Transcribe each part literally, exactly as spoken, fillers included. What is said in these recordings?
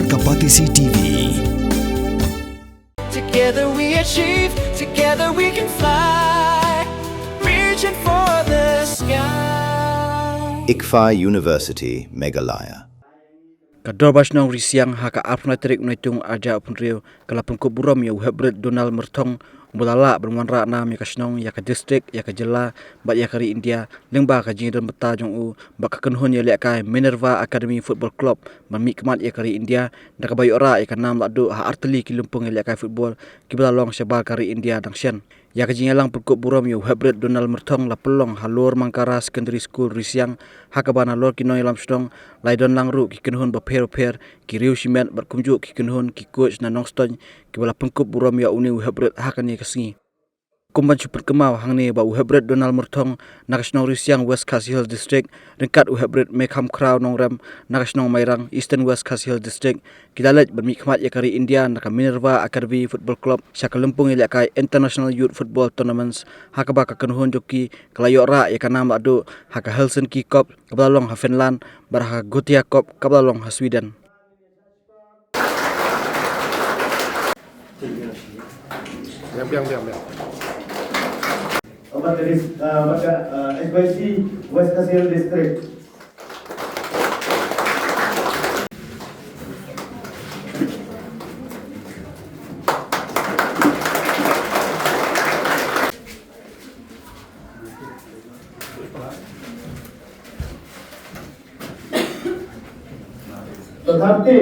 Kapatisi T V. Together we achieve, together we can fly, reaching for the sky. ICFAI University, Meghalaya. Ka Dorbar Shnong Risiang ha ka arphew tarik u Naitung arhajar arphew hynriew ka la pynkup burom ïa u Hepbret Donald Myrthong, uba la lah ban wanrah nam ïa ka shnong, ïa ka distrik, ïa ka jylla bad ïa ka ri India lyngba ka jingdon bynta jong u bad ka kynhun ïalehkai Minerva Academy Football Club ban mihkhmat ïa ka ri India, da kaba ïoh rah ïa ka nam lahduh ha artylli ki lympung ïalehkai football kiba la long shabar ka ri India dang shen. Ïa ka jingïalang pynkup burom ïa u Hepbret Donald Myrthong la pynlong halor Mangkara Secondary School Risiang, ha kaba nalor ki nongïalam shnong la ïadon lang ruh ki kynhun bapher bapher, ki riew shimet bad kumjuh ki kynhun, ki coach na Nongstoiñ, kiba la pynkup burom ïa une u Hepbret ha kane ka sngi. Kum ban shu pynkynmaw hangne ba u Hepbret Donald Myrthong na ka shnong Risiang, West Khasi Hills District, ryngkat u Hepbret Mekham Khraw Nongrem na ka shnong Mairang, Eastern West Khasi Hills District, ki la leit ban mihkhmat ïa ka ri India na ka Minerva Academy Football Club sha ka lympung ïalehkai International Youth Football Tournaments, ha kaba ka kynhun jong ki ka la ïoh rah ïa ka nam lahduh ha ka Helsinki Cup kaba la long ha Finland bad ha ka Gothia Cup kaba la long ha Sweden. Biang, biang, biang, biang. Obat dari, uh, maka, uh, H Y C West Khasi Hills District. Tetapi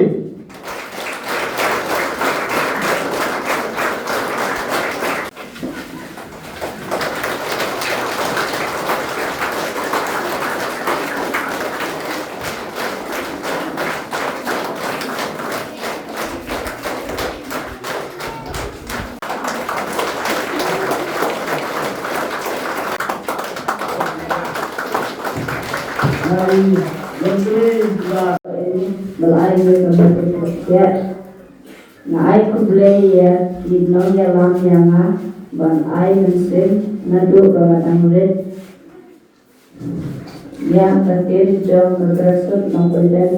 Nga ai khublei ïa ki nongïalam ïa nga ban ai mynsiem naduh ba nga dang rit. Ïa ka team jong ka Grassroots Nongpynbeit,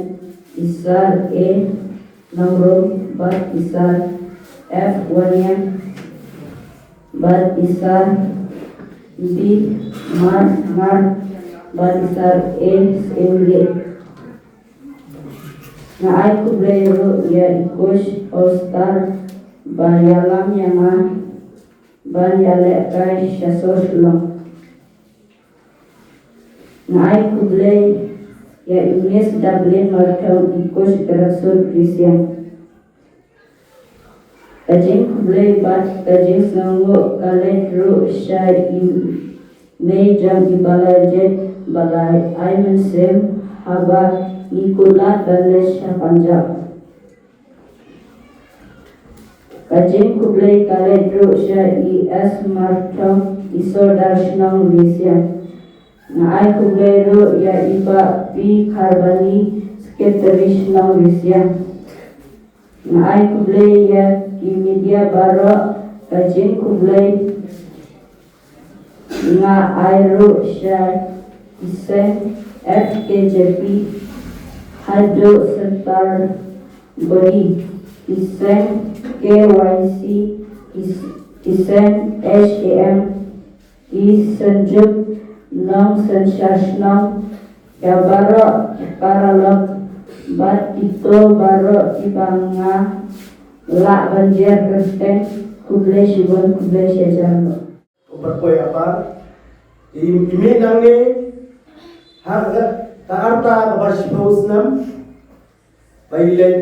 i Sir A Nongrum bad i Sir F Wanniang bad i Sir B Mar Mar bad i Sir A Sewlieh. Nga ai khublei ruh ïa i coach All Star ba ïalam ïa nga ban ïalehkai sha sor Shillong. Nga ai khublei ïa i Miss Dublin Marthong, i coach Grassroots Risiang. Ka jingkhublei bad ka jingsngewnguh ka leit ruh sha i mei jong i Balayajait ba la ai mynsiem haba ngi kular ban leit sha Punjab. Ka jingkhublei ka leit ruh sha i S Marthong, i Sordar Shnong Risiang. Nga ai khublei ruh ïa i Bah P Kharbani, Secretary Shnong Risiang. Nga ai khublei ïa ki media baroh, ka jingkhublei nga ai ruh sha ki seng F K J P haduh Central Body, ki seng K Y C, ki s-, ki seng H A M, ki seng Juk Nong, seng Shashnong, ïa baroh ki paralok bad kito baroh kiba nga lah ban jer kyrteng, khublei shibun, khublei shihajar. Ubat poi apa? I, i mih nangne ha ka, ka rta kaba shiphew snem ba i leit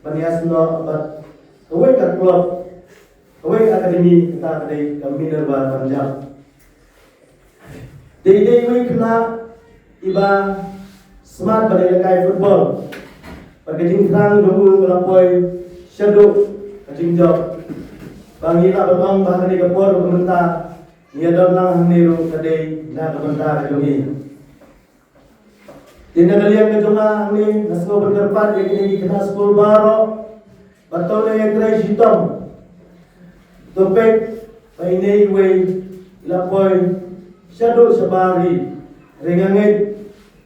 ban ïasnoh bad kawei ka club, kawei ka academy, kata ka dei ka Minerva Punjab. Dei, dei iwei i khynnah iba smat ban ïalehkai football. Bad ka jingthrang jong u ka la poi shaduh ka jingjop. Ba ngi lah ban ong ba ha kane ka por ba mynta ngi ïa don lang hangne ruh ka dei na ka bynta ka jong i. Te na ka liang ka jong nga hangne nga sngewbha ban kyrpad ïa kine ki khynnah skul baroh ba to ïa trei shitom. To peit ba ine iwei i la poi shaduh shabar hi. Hynrei nga ngeit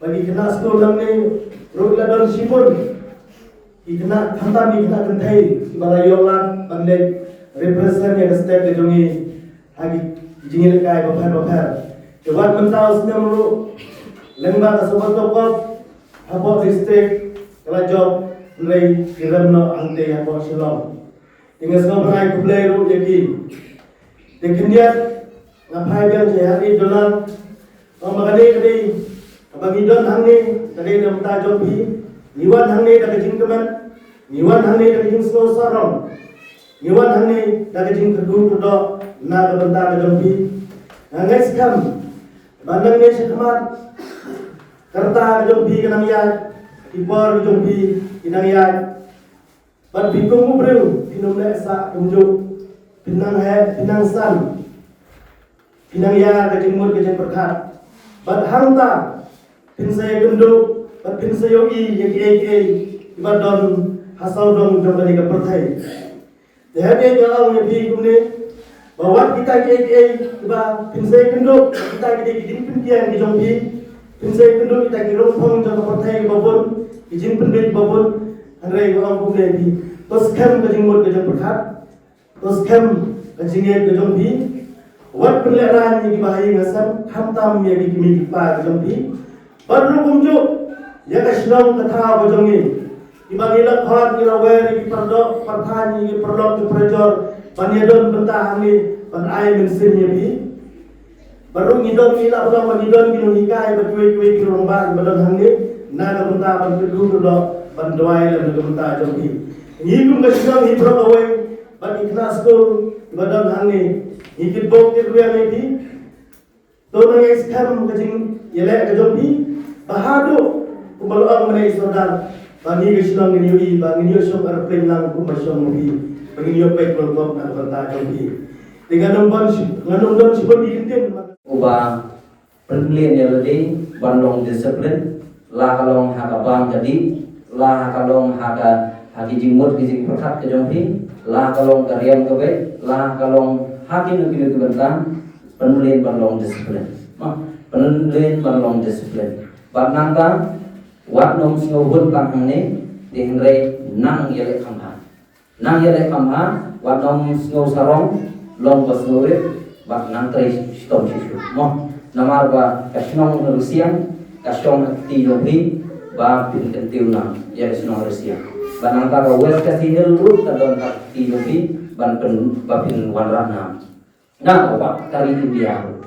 ba ki khynnah skul nangne ruh ki la don shibun Ki khynnah, khamtam ki khynnah kynthei kiba la ïoh lad ban leit represent ïa ka state ka jong ngi ha ki jingïalehkai bapher bapher. Te wat mynta u snem ruh lyngba ka Sabato Cup hapoh district ka la jop, hynrei ki rem noh hangtei hapoh Shillong. Te nga sngewbha ban ai khublei ruh ïa ki. Te khyndiat nga phai biang sha ïa i Donald. Ong ba kane ka dei kaba ngi don hangne ka dei na bynta jong phi. Ngi wan hangne da ka jingkmen, ngi wan hangne da ka jingsngew sarong, ngi wan hangne da ka jingkyrkhu kyrdoh na ka bynta ka jong phi. Nga ngeit skhem ba nangne shakhmat ka rta ka jong phi ka nang ïaid, ki por ka jong phi ki nang ïaid. Bad phi kum u briew phin ym leh sah kumjuh. Phin nang heh, phin nang san, phin nang ïa ka jingmut ka jingpyrkhat. Bad hangta phin sa ïakynduh bad phin sa ïohi ïa kiei kiei kiba don ha sawdong jong kane ka pyrthei. Te hynrei nga ong ïa phi kumne, ba wat kita kiei kiei kiba phin sa ïakynduh, kita ki dei ki jingpynkieng ki jong phi. Phin sa ïakynduh kita ki rongphong jong ka pyrthei kiba bun, ki jingpynbeit kiba bun. Hynrei nga ong kumne ïa phi, to skhem ka jingmut ka jingpyrkhat, to skhem ka jingngeit ka jong phi. Wat pynlehrain ïa kiba ha ïing ha sem, khamtam ïa ki kmie ki kpa ka jong phi. Bad ruh kumjuh ïa ka shnong ka thaw ka jong ngi, kiba ngi la khot ngi la wer ïa ki pardoh parthaiñ, ïa ki paralok ki parajor ban ïadon bynta hangne ban ai mynsiem ïa phi. Bad ruh ngi don, ngi lah ban ong ba ngi don ki nonghikai bad kiwei kiwei ki rangbah kiba don hangne na ka bynta ban kyrkhu kyrdoh, ban duwai lem na ka bynta jong phi. Ngi kum ka shnong ngi baroh kawei bad ki khynnah skul kiba don hangne, ngi kitbok kitrwiang ïa phi. To nang ïai skhem ka jingïaleh ka jong phi, ba haduh kumba la ong mynne i Sordar, ba ngi ka shnong ngin ïohi ba ngin ïoh shong aeroplane lang kumba shong ma phi, ba ngin ïoh peit world cup na ka bynta jong phi. Te ngan ym don shi-, ngan ym don shibun ki kyntien. Uba pynmlien ïa lade ban long discipline, la ka long ha ka bam ka dih, la ka long ha ka, ha ki jingmut ki jingpyrkhat ka jong phi, la ka long ka riam ka beit, la ka long ha kino kino ki bynta, pynmlien ban long discipline. Mo, pynmlien ban long discipline. Bad nangta wat nym sngewhun tang hangne, te hynrei nang ïaleh kham bha. Nang ïaleh kham bha, wat nym sngew sarong, long ba sngewrit, bad nang trei shitom shisha. Mo, namar ba ka shnong Rsiang ka shong ha kti jong phi, ba phin kyntiew nam ïa ka shnong Rsiang. Bad nangta ka West Khasi Hills ruh ka don ha kti jong phi, ban pyn, ba phin wanrah nam. Na ka, ka ri India ruh.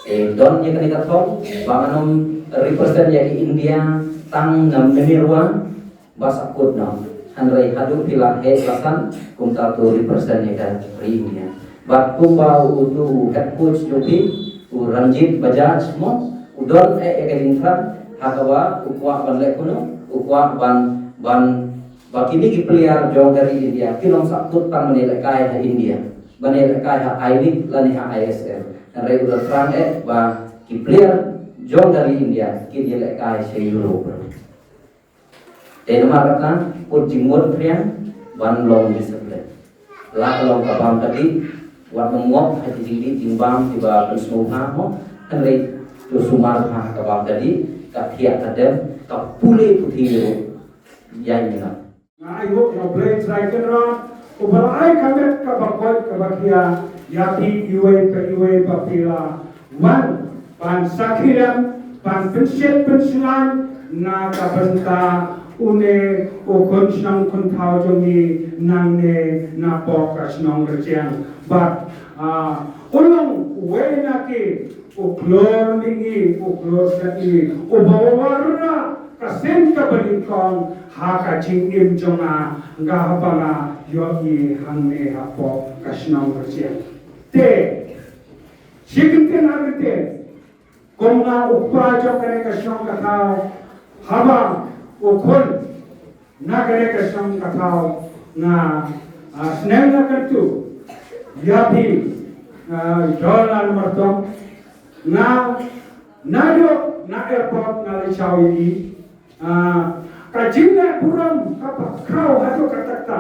Te don ïa kane ka thong ba ngan ym represent ïa ka India tang na Minerva ba sa kut noh. Hynrei haduh phi la heh la san, kumta to represent ïa ka ri India. Bad kumba uto u head coach jong phi, u Ranjit Bajaj mo, u don eh ïa ka jingthrang, ha kaba u kwah ban leh kumno, u kwah ban, ban, ba kine ki player jong ka ri India kin ym sa kut tang ban ïalehkai ha India, ban ïalehkai ha I-League lane ha I S L. Hynrei u la thrang eh ba ki player jong ka ri India kin ïalehkai sha Europe. Te namar kata, put jingmut phriang ban long discipline. La ka long ka bam ka dih, wat nym ngop ha ki jingdih jingbam kiba pynsngewbha mo, hynrei to sumar bha ha ka bam ka dih, ka thiah ka dem, ka pule puthi ruh ïa i minot. Nga ai nguh ïa U Blei Trai Kynrad uba la ai ka met kaba koit kaba khia ïa phi iwei pa iwei ba phi la wan ban sakhi lem, ban pynshit pynshngaiñ na ka bynta une u khun shnong khun thaw jong ngi nangne napoh ka shnong Rsiang. Bad, ah, u long uwei na ki u khlur mihngi, u khlur mihngi uba wanrah ka seng kaba nyngkong ha ka jingim jong nga, nga haba nga ïohi hangne hapoh ka shnong Rsiang. Te shi kyntien ar kyntien, kum nga u kpa jong kane ka shnong ka thaw, haba u khun na kane ka shnong ka thaw, nga, ah, sneng nga kyntu ïa phi, ah, Donald Martom, nga naduh na airport nga la shaw ïa i. Ah, ka jingleh burom kaba khraw haduh katta katta.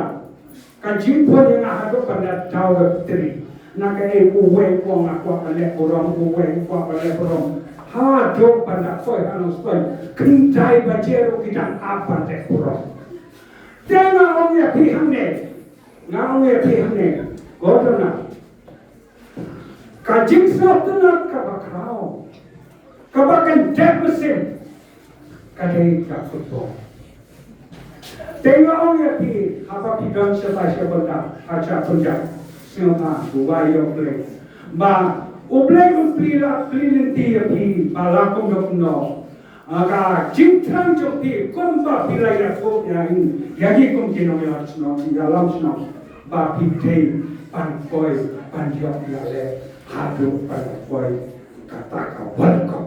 Ka jingphone ïa nga haduh ban da daw web three. Na kaei uwei u ong nga kwah ban leh burom, uwei u kwah ban leh burom. Haduh ban da poi ha Nongstoiñ, khyndai baje ruh ki dang ap ban leh burom. Te nga ong ïa phi hangne, nga ong ïa phi hangne, ko donor, ka jingsngewtynnat kaba khraw, kaba kyndep mynsiem, ka dei ka football. Te nga ong ïa phi, haba phi don shatai sha bynta, ha sha bynta, sngewbha duwai ïa U Blei. Ba U Blei un plie la plie lynti ïa phi, ba la kumno kumno, ka jingthrang jong phi, kumba phi la ïathuh ïa ngi, ïa ngi kum ki nongïalam shnong, ïalam shnong, ba phi dei ban poi, ban ïoh ïaleh haduh ban poi kata ka World Cup.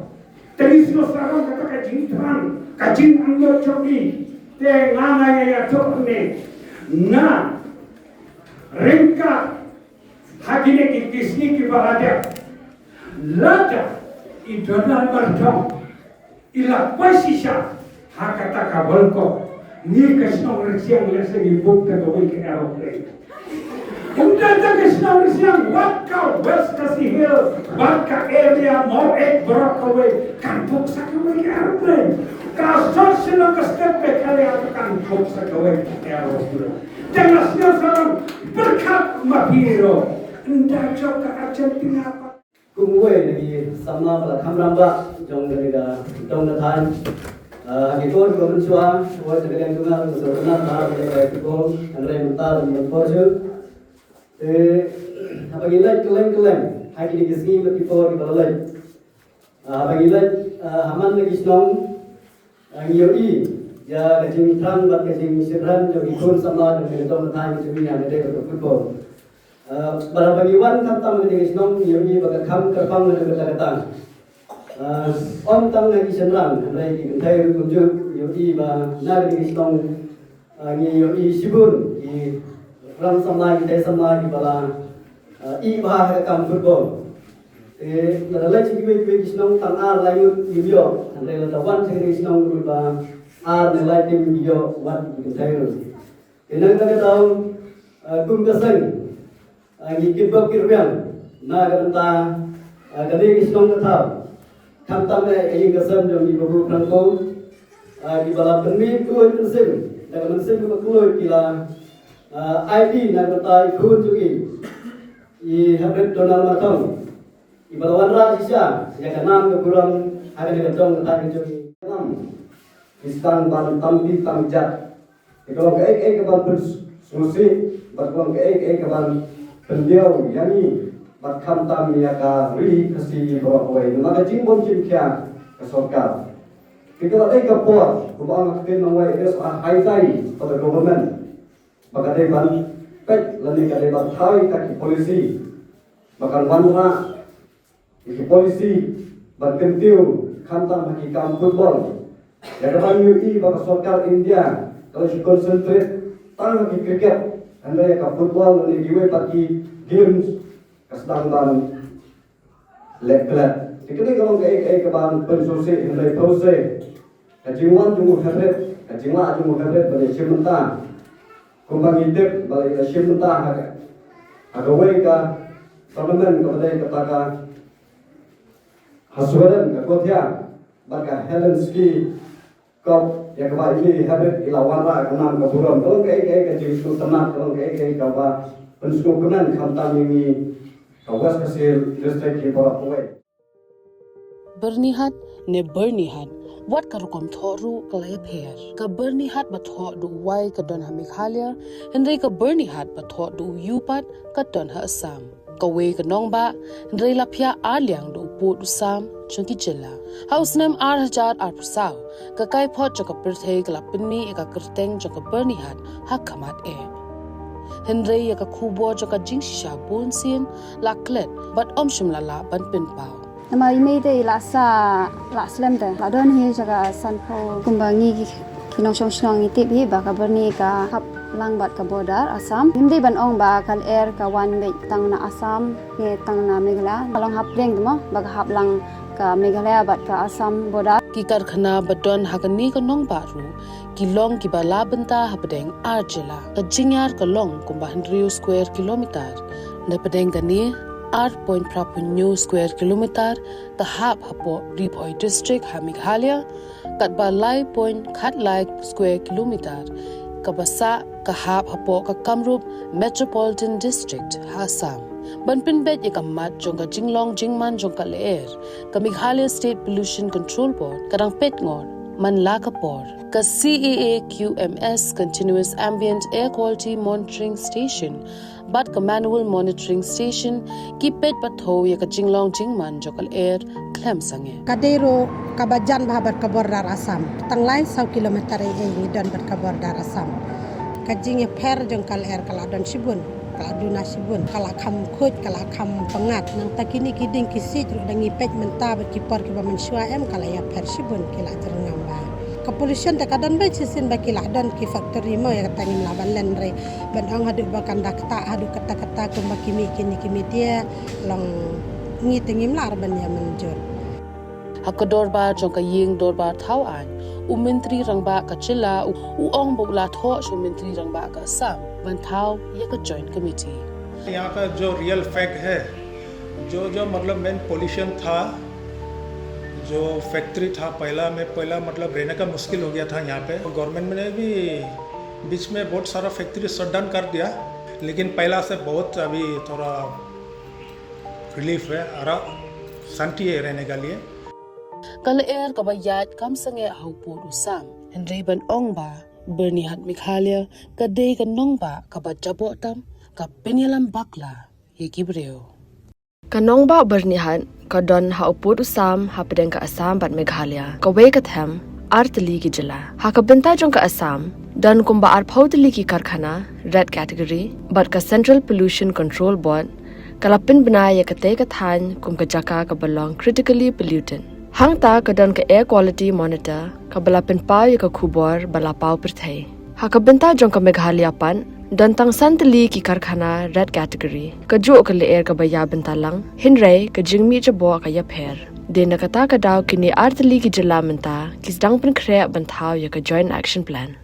Te ngi sngewsarong kata ka jingthrang, ka jingangnud jong ngi. Te nga, nga ïa ïathuh ne, nga ryngkat ha kine ki, ki sngi kiba la dep, lada i Donald Mardong i la poi shisha ha kata ka World Cup, ngi ka shnong Rsiang lehse ngi book da kawei ka aeroplane. Ym dei da ka shnong Rsiang, wat ka West Khasi Hills, wat ka area Maweit baroh kawei kan book sa kawei ka aeroplane. Ka Association of the State Meghalaya kan book sa kawei ka aeroplane. Te nga sngewsarong pyrkhat ma phi ruh, ynda jop ka Argentina pat. Kum uwei na ki samla ba la kham rangbah jong kane ka dong ka thaiñ. Ah, ha ki por kiba mynshuwa, uwei na ka liang jong nga ruh nga sngewtynnat bha ïa ka football, hynrei mynta ruh ban por shuh. Te haba ngi leit kylleng kylleng ha kine ki sngi bad ki por kiba la leit, ah, haba ngi leit, ah, ha man la ki shnong, ah, ngi ïohi ïa ka jingthrang bad ka jingshemphang jong ki khun samla jong ka dong ka thaiñ ka jong ngi ha kane ka football. Ah, bad haba ngi wan khamtam ha kane ka shnong ngi ïohi ba ka kham kyrpang na kata kata. Ah, ym tang na ki shynrang, hynrei ki kynthei ruh kumjuh, ngi ïohi ba na kane ka shnong, ah, ngi ïohi shibun ki rang samla, ki tei samla kiba la, ah, ïeh bha ha ka kam football. Te lada leit sha kiwei kiwei ki shnong tang ar lai ngut ngim ïoh, hynrei lada wan sha kane ka shnong ruh ba ar ne lai team ngi ïoh wat ki kynthei ruh. Te na kata ka daw, ah, kum ka seng, ah, ngi kit bok kit rwiang na ka bynta, ah, kane ka shnong ka thaw. Khamtam eh ka ïing ka sem jong i Babu Franco, ah, kiba la pynmih kloi mynsiem da ka mynsiem kaba kloi ki la, ah, aiti na ka bynta i khun jong i, i Heprit Donald Marthong, iba la wanrah shisha ïa ka nam ka burom ha kane ka dong ka thaiñ ka jong i. Ki sdang ban tam bit tam jat. Te ka long kaei kaei kaban pynsngewsih bad ka long kaei kaei kaban pyndiaw ïa ngi bad khamtam ïa ka ri Khasi baroh kawei. Namar ka jingbym shim khia ka sorkar. Te ka la dei ka por, kumba ong ka ktien nongwei, it is a high time for the government ba ka dei ban peit lane ka dei ban thaw ïa kita ki policy ba kan wanrah ïa ki policy ban kyntiew khamtam ha ki kam football. Ïa kaba ngi ïohi ba ka sorkar India ka la shu concentrate tang ha ki cricket, hynrei ïa ka football lane kiwei pat ki games ka sdang ban leh klet. Te kane ka long kaei kaei kaban pynsngewsih hynrei pyrshah ka jingwan jong u Heprit, ka jinglah jong u Heprit ban ïashim bynta. Kumba ngi tip ba la ïashim bynta ha ka, ha kawei ka tournament kaba dei kata ka ha Sweden ka Gothia bad ka Helsinki Cup ïa kaba ine i Heprit i la wanrah ka nam ka burom. Ka long kaei kaei ka jingsngewtynnat, ka long kaei kaei kaba pynsngewkmen khamtam ïa ngi ka West Khasi Hills District hi baroh kawei. Byrnihat ne Byrnihat, wat ka rukom thoh ruh ka la ïapher. Ka Byrnihat ba thoh da u wai ka don ha Meghalaya, hynrei ka Byrnihat ba thoh da u ïu pat ka don ha Assam. Kawei ka nongbah, hynrei la phiah ar liang da u pud u sam jong ki jylla. Ha u snem ar hajar arphew saw, ka kaiphod jong ka pyrthei ka la pynmih ïa ka kyrteng jong ka Byrnihat ha khmat eh. Hynrei ïa ka khubor jong ka jingshisha bunsien la klet bad ym shym la lah ban pynpaw. Namar i mei te i la sah, la slem te. La don hi jaka sanphew, kumba ngi ki, ki nongshong shnong ngi tip hi ba ka Byrni ka hap lang bad ka border Assam. Ngim dei ban ong ba ka lyer ka wan beit tang na Assam ne tang na Meghalaya. Ka long hapdeng te mo ba ka hap lang ka Meghalaya bad ka Assam border. Ki karkhana ba don ha kane ka nongbah ruh ki long kiba la bynta hapdeng ar jylla. Ka jingïar ka long kumba hynriew square kilometer. Napdeng kane, ar point phra phew hynñiew square kilometer ka hap hapoh Ri Bhoi District ha Meghalaya, katba lai point khatlai square kilometer kaba sah ka hap hapoh ka Kamrup Metropolitan District ha Assam. Ban pynbeit ïa ka mat jong ka jinglong jingman jong ka lyer, ka Meghalaya State Pollution Control Board ka dang peit ngor man la ka por. Ka C A A Q M S, Continuous Ambient Air Quality Monitoring Station, bad ka Manual Monitoring Station, ki peit pathou ïa ka jinglong jingman jong ka lyer khlem sangeh. Ka dei ruh kaba jan bha bad ka border Assam. Tang lai saw kilometer ei ei ngi don bad ka border Assam. Ka jingïapher jong ka lyer ka la don shibun, ka la duna shibun, ka la kham khuid, ka la kham pyngngad. Nangta kine ki dieng ki siej ruh da ngi peit mynta bad ki por kiba mynshuwa em ka la ïapher shibun, ki la jyrngam bha. Ka pollution te ka don beit shisien ba ki la don ki factory mo, ïa kata ngim lah ban len re. Ban ong haduh ba kan da ktah haduh katta katta kumba ki mih kine ki media, long ngi te ngim lah re ban ïa mynjur. Ha ka dorbar jong ka ïing dorbar thaw aiñ, u Myntri Rangbah ka jylla u, u ong ba u la thoh sha u Myntri Rangbah ka Assam ban thaw ïa ka Joint Committee. यहाँ का जो रियल फैक्ट है, जो जो मतलब मेन पोल्यूशन था, जो फैक्ट्री था पहला में, पहला मतलब रहने का मुश्किल हो गया था यहाँ पे। गवर्नमेंट ने भी बीच में बहुत सारा फैक्ट्री शट डाउन कर दिया, लेकिन पहला से बहुत अभी थोड़ा रिलीफ है, आराम, शांति है रहने के लिए। Ka lyer kaba ïaid kam sangeh ha u pud u sam, hynrei ban ong ba Byrnihat Meghalaya ka dei ka nongbah kaba jaboh tam, ka pynïalam bakla ïa ki briew. Ka nongbah Byrnihat ka don ha u pud u sam hapdeng ka Assam bad Meghalaya, kawei ka them ar tylli ki jylla. Ha ka bynta jong ka Assam don kumba arphew tylli ki karkhana red category, bad ka Central Pollution Control Board ka la pynbna ïa katei ka thaiñ kum ka jaka kaba long critically polluted. Hangta ka don ka Air Quality Monitor kaba la pynpaw ïa ka khubor ba la paw pyrthei. Ha ka bynta jong ka Meghalaya pat, don tang san tylli ki karkhana red category. Kajuh ka lyer kaba ïa bynta lang, hynrei ka jingmih jaboh ka ïapher. Dei na kata ka daw kine ar tylli ki jylla mynta ki sdang pynkhreh ban thaw ïa ka Joint Action Plan.